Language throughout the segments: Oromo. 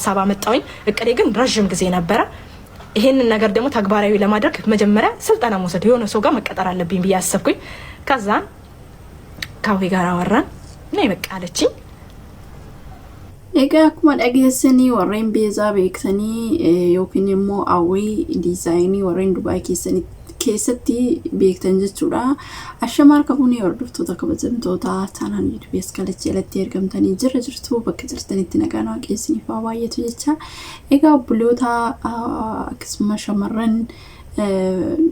ሀሳብ አመጣሁኝ። እቅዴ ግን ረዥም ጊዜ ነበረ። ይሄንን ነገር ደግሞ ተግባራዊ ለማድረግ መጀመሪያ ስልጠና መውሰድ የሆነ ሰው ጋር መቀጠር አለብኝ ብዬ አሰብኩኝ። ከዛን ከአዊ ጋር አወራን እና በቃ አለችኝ። Egaa akkuma dhageessanii warreen Beezaa beektanii yookiin immoo Hawwii Diizaayinii warreen Dubaay keessatti beektan jechuudha. Ashama harka fuunee hordoftoota kabajamtoota chaanaan yuutuubii Askalachii jalatti argamtanii jira jirtu bakka jirtanitti nagaan waaqessuuf haa baay'atu jecha. Egaa obboloota akkasuma shamarran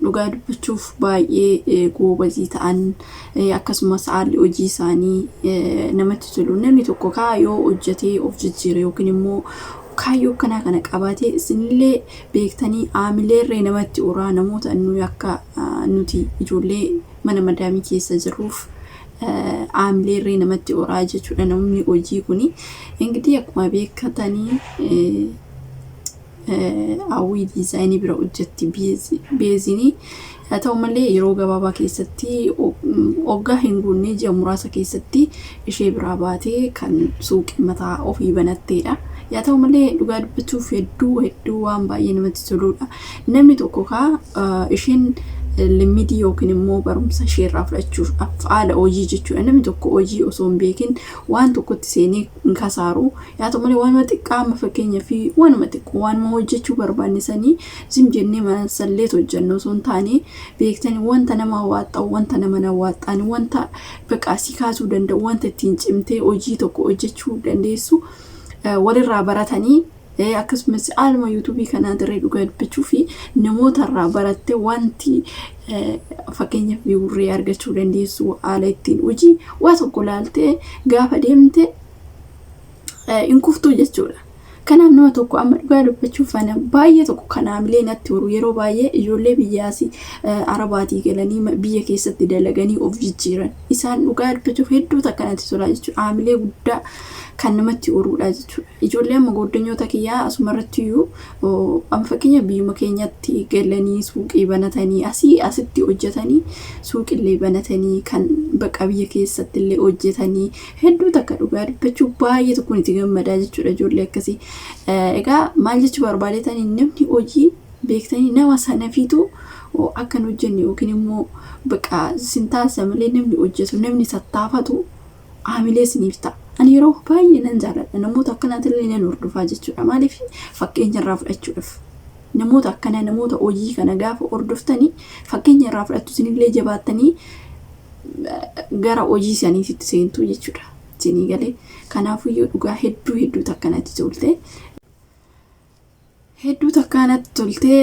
dhugaa dubbachuuf baay'ee goobazii ta'an akkasumas haalli hojii isaanii namatti tolu. Namni tokko kaayyoo hojjetee of jijjiire yookiin immoo kaayyoo akkanaa kana qabaatee isinillee beektanii haamileerree namatti horaa namoota nuyi akka nuti ijoollee mana madaamii keessa jirruuf haamileerree namatti horaa jechuudha namni hojii kuni. Ingidihi akkuma beektanii Hawwii Diizaayinii bira hojjetti Beezinii. Haa ta'u malee yeroo gabaabaa keessatti waggaa hin guunne ji'a muraasa keessatti ishee biraa baatee kan suuqii mataa ofii banatteedha. Yaa ta'u malee dhugaa dubbachuuf hedduu hedduu waan baay'ee namatti toludha. Namni tokko kaa isheen limmidii yookiin immoo barumsa isheerraa fudhachuuf haala hojii jechuudha. Namni tokko hojii osoo hin beekin waan tokkotti seenee hin kasaaru. Yaa ta'u malee waanuma xiqqaa amma fakkeenyaaf waanuma xiqqoo waanuma hojjechuu barbaanne sanii zim jennee mana salleet hojjennu osoo hin taane beektanii wanta nama waaxxa'u, wanta nama na waaxxaan, wanta baqa si kaasuu danda'u, wanta ittiin cimtee hojii tokko hojjechuu dandeessu walirraa baratanii akkasumas haaluma yuutuubii kanaa dirree dhugaa dubbachuu fi namoota irraa barattee wanti fakkeenyaaf viiwurree argachuu dandeessu haala ittiin hojii waa tokko laaltee gaafa deemte hin kuftuu jechuudha. Kanaaf nama tokko amma dhugaa dubbachuuf ana baay'ee tokko kan haamilee natti horu yeroo baay'ee ijoollee biyyaas arabaatii galanii biyya keessatti dalaganii of jijjiiran isaan dhugaa dubbachuuf hedduu takka natti tola jechuudha. Haamilee guddaa kan namatti horuudha jechuudha. Ijoollee amma goddanyoota kiyyaa asumarratti iyyuu amma fakkeenya biyyuma keenyatti galanii suuqii banatanii asii asitti hojjetanii suuqillee banatanii kan bakka biyya keessatti illee hojjetanii hedduu takka dhugaa dubbachuu baay'ee tokkoon itti gammadaa jechuudha ijoollee akkasii. Egaa maal jechuu barbaadetanii namni hojii beektanii nama sanafiitu akka hin hojjenne yookiin immoo bakka sin taasisa malee namni hojjetu namni tattaafatu haamilee isiniif ta'a. Ani yeroo baay'ee nan jaalladha namoota akkanaatillee nan hordofaa jechuudha. Maaliif fakkeenya irraa fudhachuudhaaf. Namoota akkanaa namoota hojii kana gaafa hordoftanii fakkeenya irraa fudhattu isinillee jabaattanii gara hojii saniitti seentu jechuudha. Isinii galee kanaafuyyuu dhugaa hedduu hedduu takka natti tolte. Hedduu takka natti tolte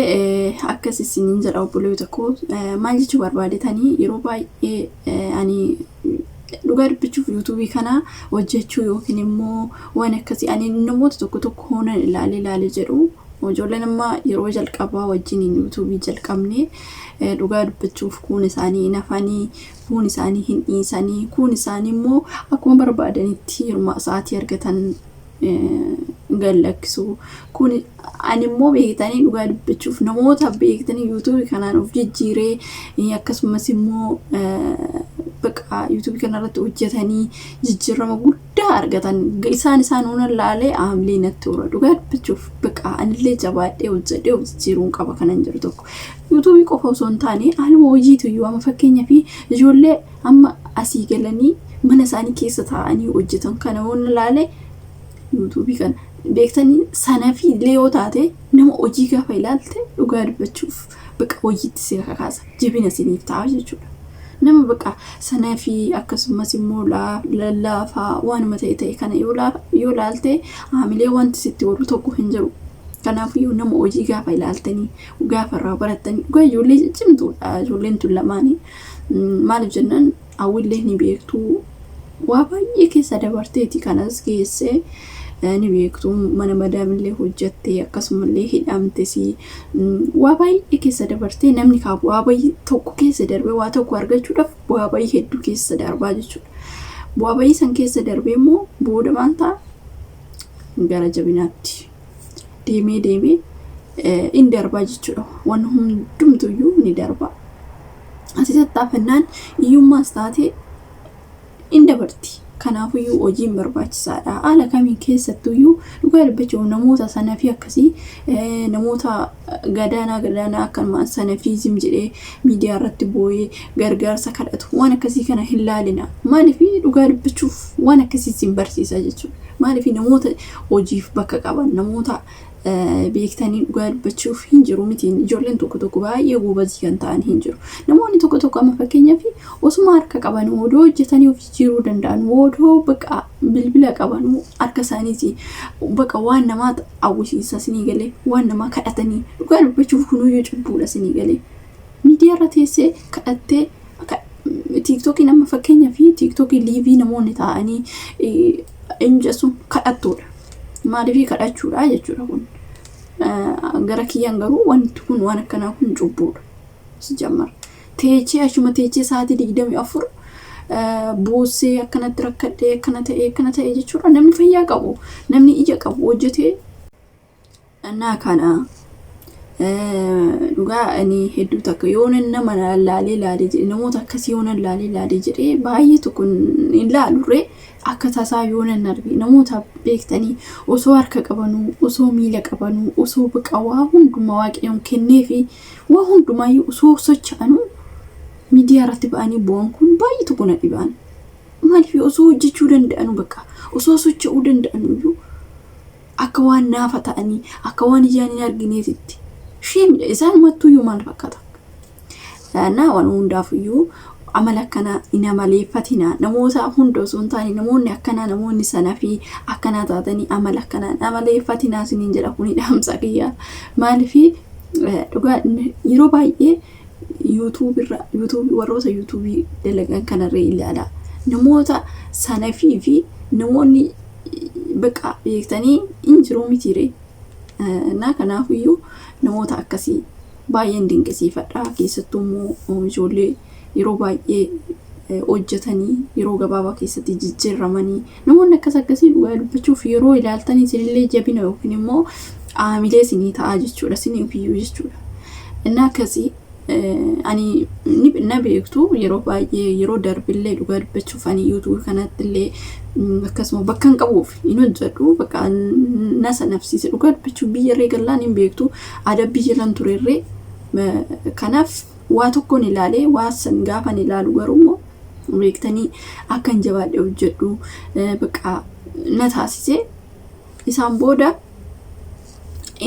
akkas isiniin jedha obboloota koo maal jechuu barbaadetanii yeroo baay'ee ani dhugaa dubbachuuf yuutuubii kana hojjechuu yookiin immoo waan akkasii ani namoota tokko tokko hoonan ilaalee ilaalee jedhu ijoolleen amma yeroo jalqabaa wajjin yuutuubii jalqabne dhugaa dubbachuuf kuun isaanii hin hafanii kuun isaanii hin dhiisanii kuun isaanii immoo akkuma barbaadanitti yeroo sa'aatii argatan gad lakkisu. Kun ani immoo beektanii dhugaa dubbachuuf namoota beektanii yuutuubii kanaan of jijjiiree akkasumas immoo baqa yuutuubii kanarratti hojjetanii jijjiirama guddaa argatan isaan isaan hunan laalee haamilee natti hora dhugaa dubbachuuf baqa anillee jabaadhee hojjedhee of jijjiiruun qaba kanan jiru tokko. Yuutuubii qofa osoo hin taane haaluma hojiitu iyyuu amma fakkeenyaaf ijoollee amma asii galanii mana isaanii keessa taa'anii hojjetan kana hunan laalee yuutuubii kana beektanii sana fi illee yoo taate nama hojii gaafa ilaalte dhugaa dubbachuuf baqa hojiitti si kakaasa jabina isiniif ta'a jechuudha. Nama baqa sana fi akkasumas immoo lallaafaa waanuma ta'e ta'e kana yoo laalte haamilee wanti sitti horu tokko hin jiru. Kanaafiyyuu nama hojii gaafa ilaaltanii gaafa irraa barattanii dhugaa ijoollee ciccimtuudha ijoolleen tun lamaanii maaliif jennaan hawwillee ni beektuu waa baay'ee keessa dabarteeti kanas geessee ni beektu mana madaamillee hojjattee akkasumallee hidhamtes waa baay'ee keessa dabartee namni kaa bu'aa bayii tokko keessa darbee waa tokko argachuudhaaf bu'aa bayii hedduu keessa darbaa jechuudha. Bu'aa bayii san keessa darbee immoo booda maal ta'a gara jabinaatti deemee deemee in darbaa jechuudha. Waan hundumtuyyuu ni darba. Asii tattaafannaan hiyyummaas taate in dabarti. Kanaafiyyuu hojiin barbaachisaadha. Haala kamiin keessattuyyuu dhugaa dubbachuuf namoota sanafii akkasii, namoota gadaanaa gadaanaa akkanumaan sanafiizim jedhee miidiyaa irratti boo'ee gargaarsa kadhatu waan akkasii kana hin laalina. Maaliif? Dhugaa dubbachuuf waan akkasii isin barsiisa jechuudha. Maaliif? Namoota hojiif bakka qaban, namoota beektanii dhugaa dubbachuuf hin jiru miti, ijoolleen tokko tokko baay'ee goobazii kan ta'an hin jiru. Namoonni tokko tokko amma fakkeenyaaf osuma harka qaban odoo hojjetanii of jijjiiruu danda'an, odoo bakka bilbila qaban harka isaaniiti bakka waan namaa hawwisiisa sinii galee waan namaa kadhatanii, dhugaa dubbachuuf kunuyyuu cubbuudha sinii galee. Miidiyaa irra teessee kadhattee, TikTokiin amma fakkeenyaaf TikTokii live namoonni taa'anii eenyu kadhattuudha. Maaliif kadhachuudha jechuudha kun. Gara kiyyaan garuu wanti kun waan akkanaa kun cubbuudha. Si jammar. Teechee achuma teechee sa'aatii 24 boossee akkanatti rakkadhee akkana ta'e akkana ta'e jechuudha. Namni fayyaa qabu, namni ija qabu hojjetee. Innaa kana dhugaa ani hedduu takka yoonan nama laalee laalee jedhe, namoota akkasii yoonan laalee laalee jedhee baay'ee tokko hin laalurree, akka tasaa yoonan arge namoota beektanii osoo harka qabanuu, osoo miila qabanuu, osoo baqa waa hundumaa Waaqayyoon kennee fi waa hundumaayyuu osoo socho'anuu miidiyaa irratti ba'anii bu'an kun baay'ee tokko na dhibaan. Maaliif? Osoo hojjechuu danda'anu, bakka osoo socho'uu danda'anu iyyuu akka waan naafa ta'anii, akka waan ijaan hin argineetitti. Sheemidha isaan mattuyyuu maal fakkaata? Na waan hundaafiyyuu amala akkanaa hin amaleeffatina. Namoota hunda osoo hin taane namoonni akkanaa, namoonni sana fi akkanaa taatanii amala akkanaa hin amaleeffatinaa isiniin jedha, kuni dhaamsa kiyya. Maaliif? Dhugaa yeroo baay'ee YouTube irra, YouTube warroota YouTube dalagan kanarra ilaala. Namoota sanafii fi namoonni bakka beektanii hin jiru mitiire. Na kanaafiyyuu namoota akkasii baay'een dinqisiifadha. Keessattuu immoo ijoollee yeroo baay'ee hojjetanii yeroo gabaabaa keessatti jijjiiramanii, namoonni akkas akkasii dhugaa dubbachuuf yeroo ilaaltanii isinillee jabina yookiin immoo aamilee isinii ta'a jechuudha, isiniif iyyuu jechuudha. Inni akkasii ani na beektu, yeroo baay'ee yeroo darbillee dhugaa dubbachuuf ani YouTube kanatti illee akkasuma bakka hin qabuuf hin hojjedhu, bakka na sanafsiise. Dhugaa dubbachuuf biyya irree gallaan hin beektu, adabbii jalan turerree. Kanaaf waa tokkoon ilaalee waa san gaafan ilaalu garuu immoo beektanii akkan jabaadhe hojjedhu bakka na taasise. Isaan booda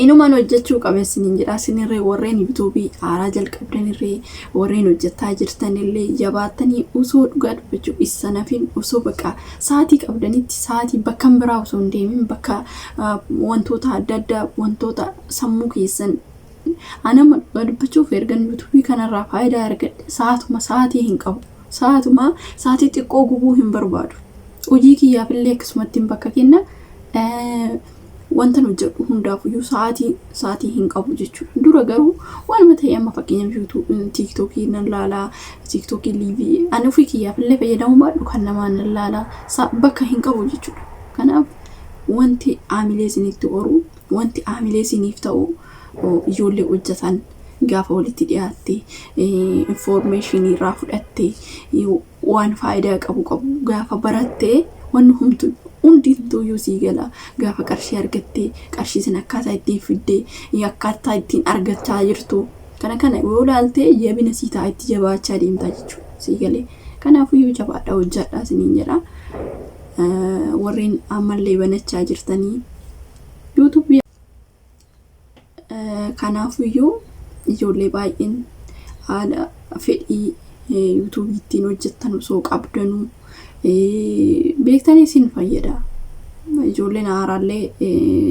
inuman hojjechuu qaba isiniin jedha. Isinirree warreen YouTube haaraa jalqabdanirree, warreen hojjetaa jirtanillee jabaattanii osoo dhugaa dubbachuu issanafin osoo bakka sa'aatii qabdanitti sa'aatii bakka biraa osoo hin deemin, bakka wantoota adda addaa, wantoota sammuu keessan. Anama dhugaa dubbachuuf ergan YouTube kanarraa faayidaa argadhe sa'aatuma sa'aatii hin qabu. Sa'aatuma sa'aatii xiqqoo gubuu hin barbaadu. Hojii kiyyaafillee akkasumatti bakka kenna. Wanta hojjedhu hundaafuyyuu sa'aatii hin qabu jechuudha. Dura garuu waanuma ta'e amma fakkeenyaaf TikTokii nan laalaa, TikTokii live ani ofii kiyyaafillee fayyadamuu baadhu kan namaa nan laalaa, bakka hin qabu jechuudha. Kanaaf wanti aamilee isinitti horu, wanti aamilee isiniif ta'u, ijoollee hojjetan gaafa walitti dhiyaatte information irraa fudhatte, waan faayidaa qabu qabu gaafa baratte, wanni humtu hundumtuuyyuu sii gala. Gaafa qarshii argatte, qarshii sana akkaataa ittiin fidde, akkaataa ittiin argachaa jirtu kana kana yoo ilaalte jabina sii ta'a, itti jabaachaa deemtaa jechuudha sii galee. Kanaafuyyuu jabaadha, hojjedhaa isiniin jedha. Warreen ammallee banachaa jirtanii YouTube, kanaafuyyuu ijoollee baay'een haala fedhii YouTube ittiin hojjettan osoo qabdanuu beektanii isin fayyada. Ijoolleen haaraallee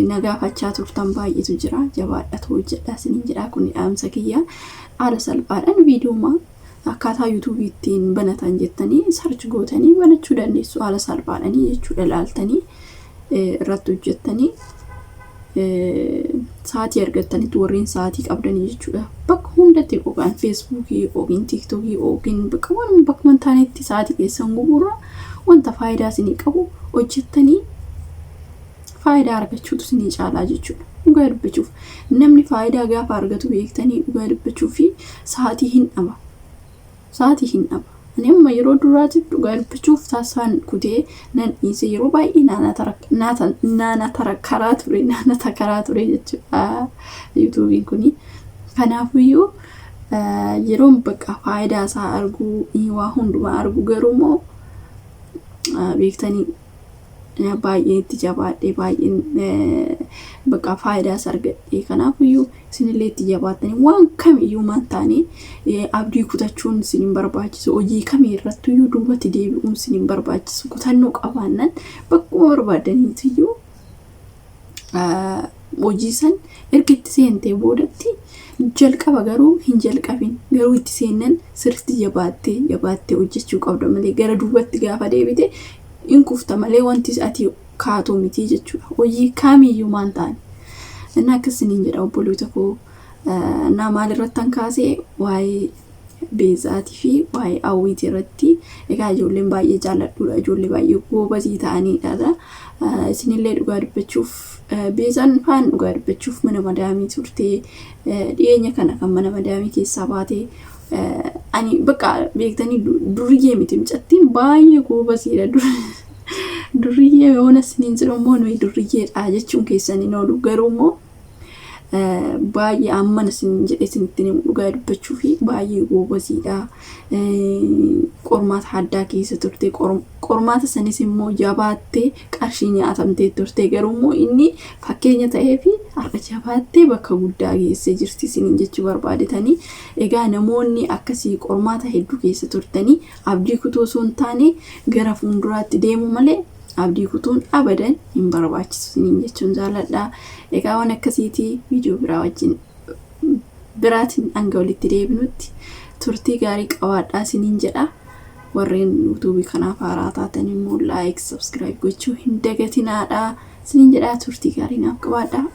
na gaafachaa turtan baay'eetu jira. Jabaadhatu hojjedhaa isiniin jedha, kun dhaamsa kiyya. Haala salphaadhaan viidiyoo akkaataa YouTube ittiin banatan jettanii search gootanii banachuu dandeessu haala salphaadhaanii jechuudha, ilaaltanii irratti hojjettanii sa'aatii argattanitti, warreen sa'aatii qabdanii jechuudha. Bakka hundatti yookaan Facebookii yookiin TikTokii yookiin bakka waan bakkuma hin taanetti sa'aatii keessan gubuurra wanta faayidaa isinii qabu hojjettanii faayidaa argachuutu isinii caalaa jechuudha. Dhugaa dubbachuuf namni faayidaa gaafa argatu beektanii dhugaa dubbachuu fi sa'aatii hin dhaba. Sa'aatii hin dhaba. Ani amma yeroo duraatiif dhugaa dubbachuuf taasifaan kutee nan dhiise. Yeroo baay'ee naana karaa ture, naana takaraa ture jechuudha yuutuubiin kuni. Kanaafiyyuu yeroon bakka faayidaa isaa arguu, waa hundumaa argu, garuu immoo beektanii baay'een itti jabaadhee, baay'een bakka faayidaa isaa argadhe. Kanaafiyyuu isinillee itti jabaattanii waan kamiyyuu maan taane abdii kutachuun isin hin barbaachisu. Hojii kamii irrattiyyuu duubatti deebi'uun isin hin barbaachisu. Kutannoo qabaannaan bakkuma barbaadaniitiyyuu hojii san erga itti seentee boodatti jalqaba garuu hin jalqabin, garuu itti seennan sirriitti jabaattee jabaattee hojjechuu qabda malee gara duubatti gaafa deebite hin kufta malee wanti ati kaatu miti jechuudha. Hojii kamiyyuu maan taane. Inni akkasiniin jedha obboloota koo. Na maal irratti kan kaasee waa'ee Beezaatii fi waa'ee Hawwiitii irratti. Egaa ijoolleen baay'ee jaalladhuudha. Ijoollee baay'ee goobazii ta'aniidha. Isinillee dhugaa dubbachuuf, Beezaan faan dhugaa dubbachuuf mana madaamii turte. Dhiyeenya kana kan mana madaamii keessaa baate. Ani bakka beektanii duriyyee miti, mucattiin baay'ee goobaziidha. Duriyyee yoona isiniin jedhu immoo nuyi duriyyeedha jechuun keessan hin oolu, garuu immoo baay'ee ammana isin jedhee isinitti himu, dhugaa dubbachuu fi baay'ee goobaziidha. Qormaata addaa keessa turte, qormaata sanis immoo jabaattee qarshii nyaatamtee turte, garuu immoo inni fakkeenya ta'ee fi har'a jabaattee bakka guddaa geessee jirti isiniin jechuu barbaadetanii. Egaa namoonni akkasii qormaata hedduu keessa turtanii abdii kutuu osoo hin taane gara fuulduraatti deemu malee abdii kutuun abadan hin barbaachisu isiniin jechuun jaalladha. Egaa waan akkasiitii viidiyoo biraa wajjin biraatiin hanga walitti deebinutti turtii gaarii qabaadhaa isiniin jedha. Warreen yuutuubii kanaaf haaraa taatan immoo like, subscribe gochuu hin dagatinaadha isiniin jedha. Turtii gaarii naaf qabaadhaa.